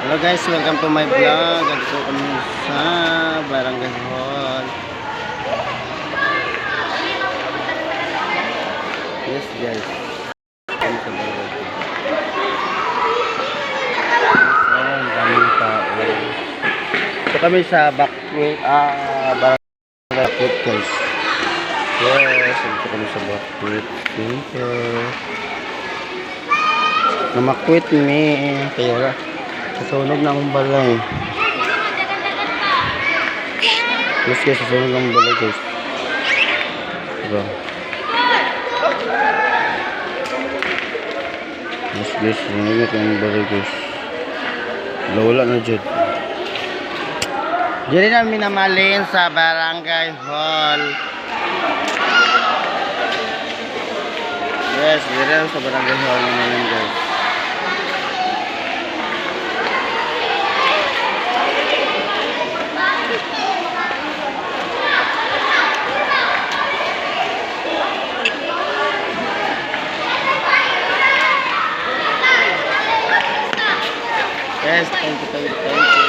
Hello guys, welcome to my vlog. Andito kami sa Barangay Hall. Yes guys. Kami sa Barangay Hall. Yes, oh, ang daming tao. So kami sa backway, Barangay Bakwit, guys. Yes, andito kami sa Bakwit Center. Namakwit mi. Kaya wala. Sasunog na akong balay. Yes guys, sasunog akong balay, guys. Diba? Yes guys, susunog na akong balay, guys. Wala, wala na dyan. Diyan namin namalin sa Barangay Hall. Yes, diyan sa Barangay Hall namin, guys. Yes, thank you, thank you, thank you.